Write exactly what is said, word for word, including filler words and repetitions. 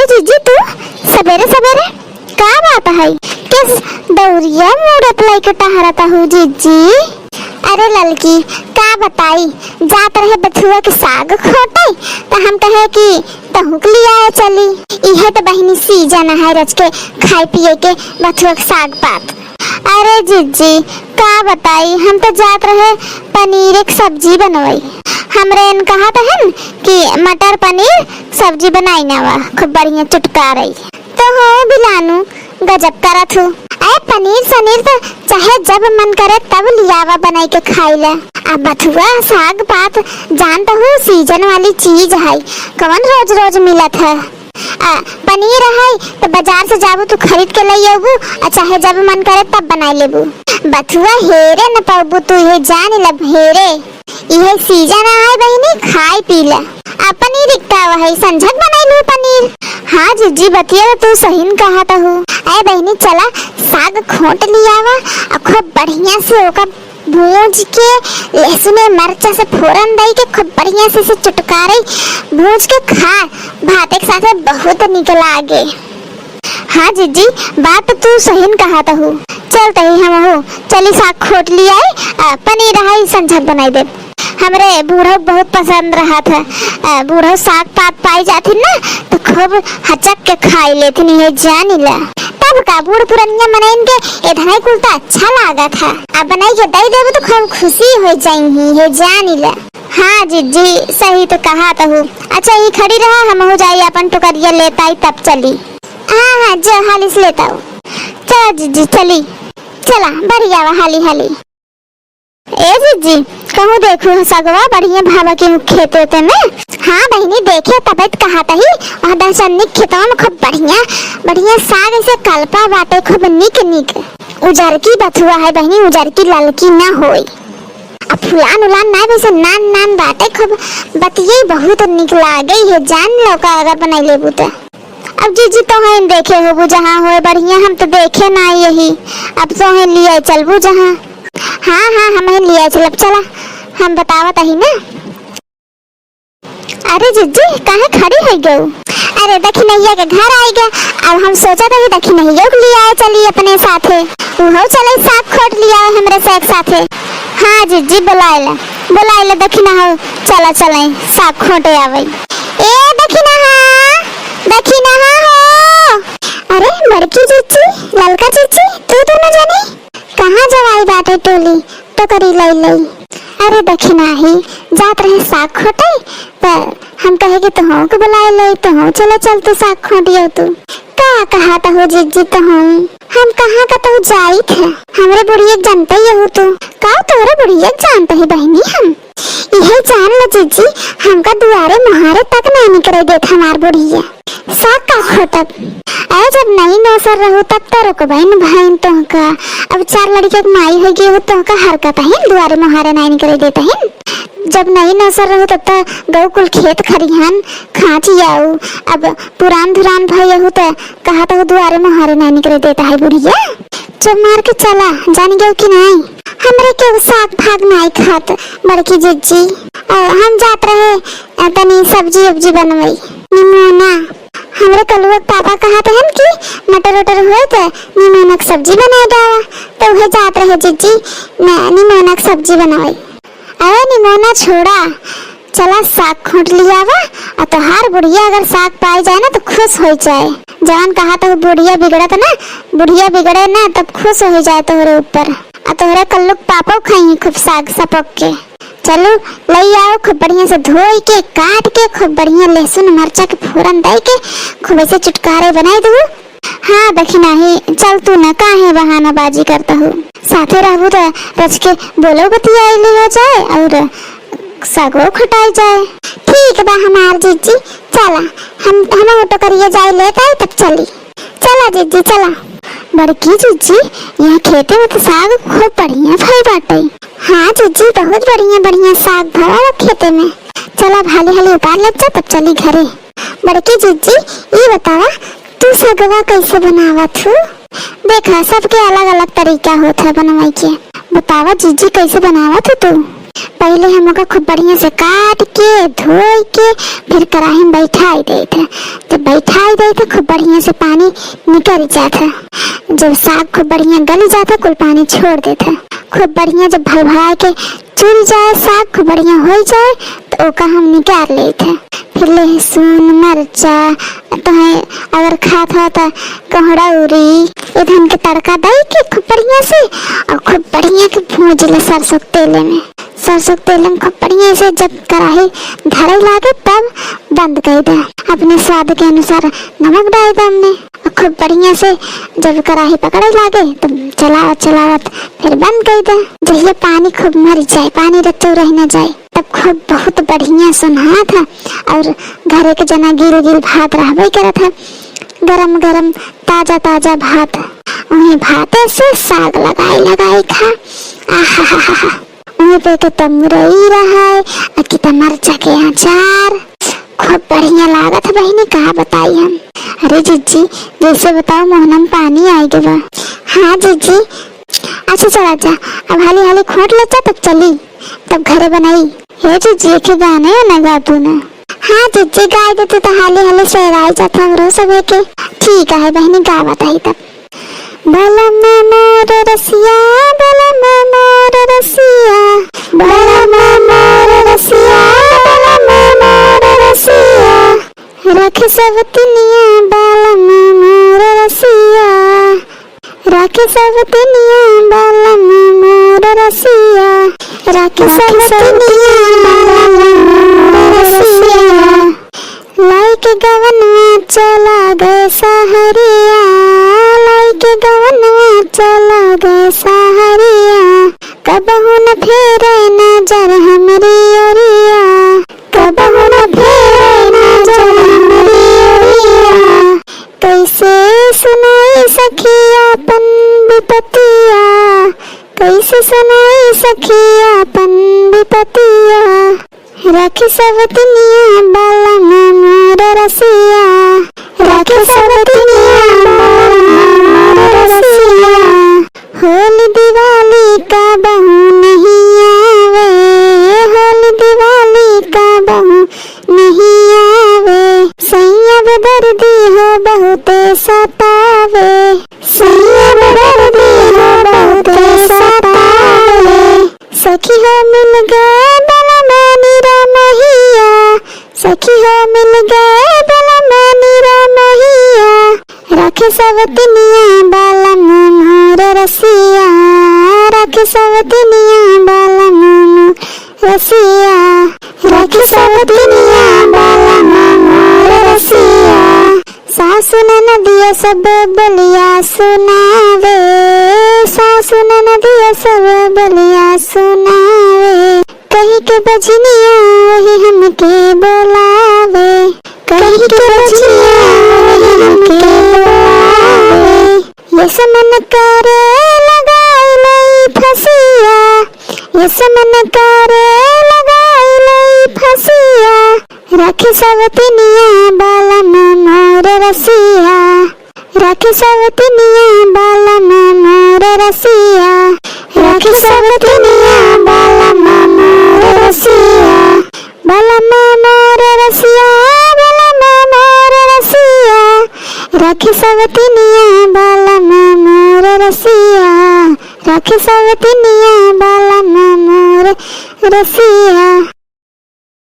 जीजी, तू सबेरे सबेरे का बात है? किस दौरिया मूड़त लइके टहरत हऊ जीजी? अरे ललकी, का बताई, जात रहे बथुआ के साग खोटे, त हम कहे कि तहूँ के लियाए चली। इहे त बहिनी सीजन है रच के खाए पिए के, बथुआ के साग पात। अरे जीजी, का बताई, हम त जात रहे पनीर एक सब्जी बनवाई। हमरे एन कहत हन कि मटर पनीर सब्जी बनाई ना वा, खूब बढ़िया चुटका रही। तो हो बिलानू, गजब करत हूँ। अरे पनीर सनीर त चाहे जब मन करे तब लियावा बनाई के खाई ले। आ बथुआ साग पात जानत हूँ सीजन वाली चीज है, कवन रोज रोज मिलत है। आ पनीर है त बाजार से जाबू तू खरीद के लई अबू, आ चाहे जब मन करे तब बनाई लेबू। बथुआ हेरे न पाबू तू, ये जान लब हेरे। इहे सीजन है बहिनी, खाए पी ले। आ पनीर का वही संझक बनाई लू पनीर। हाँ जीजी, बतिया तो तू सही न कहत हू। अरे बहिनी, चला साग खोट लियावा, आ खूब बढ़िया से ओका भूंज के, लहसुन मरचा से फोरन दई के खूब बढ़िया से, से चुटकारे भूंज के खा, भात के साथे बहुत निक लागे। हाँ जीजी, बात तू सही न कहत हू। चल तही हमहू चली साग खोट लियाई, आ पनीर है संझक बनाई देब। हमरे बूढ़ऊ बहुत पसंद रहत है। आ, बूढ़ऊ साग पात पाई जाथिन ना, तो खूब हचक के खाई लेथिन, ये जानी ला। तब का, बूढ़ पुरनिया मनइन के एधनाई कुल तो अच्छा लागत है। आ बनाई के दई देबू तो खूब खुशी हो जाई, ये जानी ला। हाँ जीजी, सही तो कहत हू। अच्छा, ई खड़ी रहा, हमहू जाई अपन टोकरिया लेत आई, तब चली। हाँ हाँ, जो हाली से लेत आऊ। चला जीजी, चली। चला, बढ़िया बा, हाली हाली। ए जीजी, कहूँ देखू सगवा बढ़िया भावा के खेते ते में। हाँ बहिनी, देखे तबे त कहत ही, वहाँ दहचन्नी के खेतवा में खूब बढ़िया बढ़िया साग ऐसे कलपा बाटे, खूब निक निक। उजरकी बथुआ है बहिनी, उजरकी ललकी ना होई। अब फुलान उलान ना, वैसे नान नान बाटे, खूब बतिये बहुत निक लागे है, जान लो का अगर बनाई लेबू त। अब जीजी तोहन देखे होबू जहाँ होए बढ़िया, हम तो देखे ना यही। अब तोहन लियाए चलबू जहाँ। हाँ हाँ, हमहन लियाए चलब, चला, हम बतावत अही ना। अरे जीजी, काहे खड़ी हो गऊ? अरे दखिनैया के घर आइ गए, अब हम सोचत अही दखिनैया के लियाए चली अपने साथे, उहो चले साग खोट लियाए हमरे से एक साथे। हाँ जीजी, बोलाए ले, बोलाए ले दखिनहा, चला चले साग खोटे आवे। ए दखिनहा, दखिनहा हो। अरे बड़की जीजी, ललका जीजी, तू दोनों जनी कहाँ जवाई बाटे टोली टोकरी लई लई? अरे दखिनही, जात रहे साग खोटे, त हम कहे कि तोहू के बुलाए लई, तोहू चले चलतू साग खोटियो तू। का कहत हो जीजी तोहू? हम कहाँ कतहु जाइत है? हमरे बुढ़िया के जानते ही हो तू। का तोहरे बुढ़िया के जानते ही बहिनी हम? इहे जान लो जीजी, हमका दुआरे मुहारे तक नहीं निकरे देत हमार बुढ़िया। साग का खोटब? अरे जब नई नौसर रहू तब तो रुकबे न भइन तोहका। अब चार लड़के के माई हो गई हो तोहका हरकत हिन, दुआरे मुहारे नहीं निकरे देत हिन। जब नई नौसर रहू तब तो गऊ कुल खेत खरिहान खाँची आऊ। अब पुरान धुरान भई हो तो कहत हो दुआरे मुहारे नहीं निकरे देत है बुढ़िया। चुप मार के चला, जान गयो कि नहीं? हमरे केहू साग फाग नाई खात, बड़की जिज्जी। अ, हम जात रहे, अ, तनी सब्जी उब्जी बनवई। निमोना, हमरे कलुआ के पापा कहत हन कि मटर उटर होए त निमोना के सब्जी बनाए डावा, त उहे जात रहे जिज्जी, न-, निमोना के सब्जी बनावई। अरे निमोना छोड़ा, चला साग खोट लियावा, आ तोहार बुढ़िया अगर साग पाई जाए ना तो खुश हो जाए। जवन कहा तो बुढ़िया बिगड़त ना, बुढ़िया बिगड़े ना तब खुश हो जाए तोहरे ऊपर। आ तोहरे कल्लू के पापो खाई खूब साग सपक के। चलू लई आओ, खूब बढ़िया से धोई के काट के खूब बढ़िया लहसुन मरचा के फोरन दई के खूब ऐसे चुटकारे बनाई दू। हाँ दखिनही, चल तू ना, काहे बहानाबाजी करत हो? साथे रहबू त रच के बोलो बतियाई लिया जाए और सागो खटाई जाए। ठीक बा हमार जिज्जी, चला हम, हम टोकरिया जाए लेत आई तब चली। चला जिज्जी चला। बड़की जिज्जी, यहाँ खेते में तो साग खूब बढ़िया भई बाटे। हाँ जिज्जी, बहुत बढ़िया बढ़िया साग भवा बा खेते में। चला हाली हाली उतार लेत जा तब चली घरे। बड़की जिज्जी, ई बतावा, तू सगवा कैसे बनावत हू? देखा, सबके अलग-अलग तरीका होत है बनवाई के। बतावा जीजी, कैसे बनावत हू तू? पहिले हम ओका खूब बढ़िया से काट के, धोइ के, फिर कराही में बैठाइ देइत है। जब बैठाइ देइत है, खूब बढ़िया से पानी निकरि जात है। जब साग खूब बढ़िया गलि जात है, कुल पानी छोड़ देइत है। खूब बढ़िया जब भलभाइ के चुरि जाए, साग खूब बढ़िया होइ जाए, त ओका हम निकार लेइत है। फिर लहसुन, मरचा, तोहे अगर खात ह त कोहड़ौरी, इधन के तड़का दइ के खूब बढ़िया से अउर खूब बढ़िया के भूंजि ले सरसों के तेले में। सरसों के तेले में खूब बढ़िया से जब कराही धरइ लागे तब बंद कइ दे। अपने स्वाद के अनुसार नमक डालि दे हमने। अउर खूब बढ़िया से जब कराही पकड़इ लागे तब चलावत चलावत फिर बंद कइ दे। जहिया पानी खूब मरि जाए, पानी रच्चउ रहि न जाए, तब खूब बहुत बढ़िया सोन्हात है। अउर घरे के जना गील गील भात रहबइ करत है, गरम गरम ताजा ताजा भात, उन्हें भाते से साग लगाइ लगाइ खा। आहाहाहा। उन्हें पे के तमुरई रहइ, अउर की त मरचा के अचार, खूब बढ़िया लागत है बहिनी, का बताई हम। अरे जिज्जी, जइसे बताओ मुँहना में पानी आइ गवा। हाँ जिज्जी, अच्छा चला जा, अब हाली हाली खोट ले जा, तब चली, तब घरे बनाई। हे जिज्जी, एक गाना या ना गा तू ना। हाँ जिज्जी, गाइ दे तू त हाली हाली सेराइ जात हमरो सभे के। ठीक है बहिनी, गावत ही तब। बलम मोर रसिया, बलम मोर रसिया, बलम मोर रसिया, बलम मोर रसिया। राखे सवतिनिया बलम मोर रसिया, राखे सवतिनिया बलम मोर रसिया, राखे सवतिनिया बलम मोर रसिया। लाइके गवनवा चला गए सहरिया, लाइके गवनवा चला गए सहरिया। कबहूँ न फेरे नजर हमरी ओरिया, कबहूँ न फेरे नजर हमरी ओरिया। कइसे सुनाई सखी आपन बिपतिया, कइसे सुनाई सखी आपन बिपतिया। राखे सवतिनिया बलम मोर रसिया, राखे सवतिनिया बलम मोर रसिया। होली दिवाली कबहूँ नहीं आवे, होली दिवाली कबहूँ नहीं आवे। सैया बेदर्दी हो बहुते सतावे, सैया बेदर्दी हो बहुते सतावे। सखी हो मिल गए बलम निरमोहिया, सखी हो मिल गए बलम निरमोहिया। राखे सवतिनिया बलम मोर रसिया, राखे सवतिनिया बलम मोर रसिया, राखे सवतिनिया बलम मोर रसिया। सासु ननदिया सब बोलिया सुनावे, सासु ननदिया सब बोलिया सुनावे। कहिके बजनिया वही हमके बोलावे, कहिके बजनिया वही हमके बोलावे। यस मन करे लगाई लई फसिया, यस मन करे लगाई लई फसिया। राखे सवतिनिया बलम मोर रसिया, राखे सवतिनिया बलम मोर रसिया, राखे सवतिनिया बलम मोर रसिया। बलम मोर रसिया, बलम मोर रसिया, राखे सवतिनिया बलम मोर रसिया, राखे सवतिनिया बलम मोर रसिया।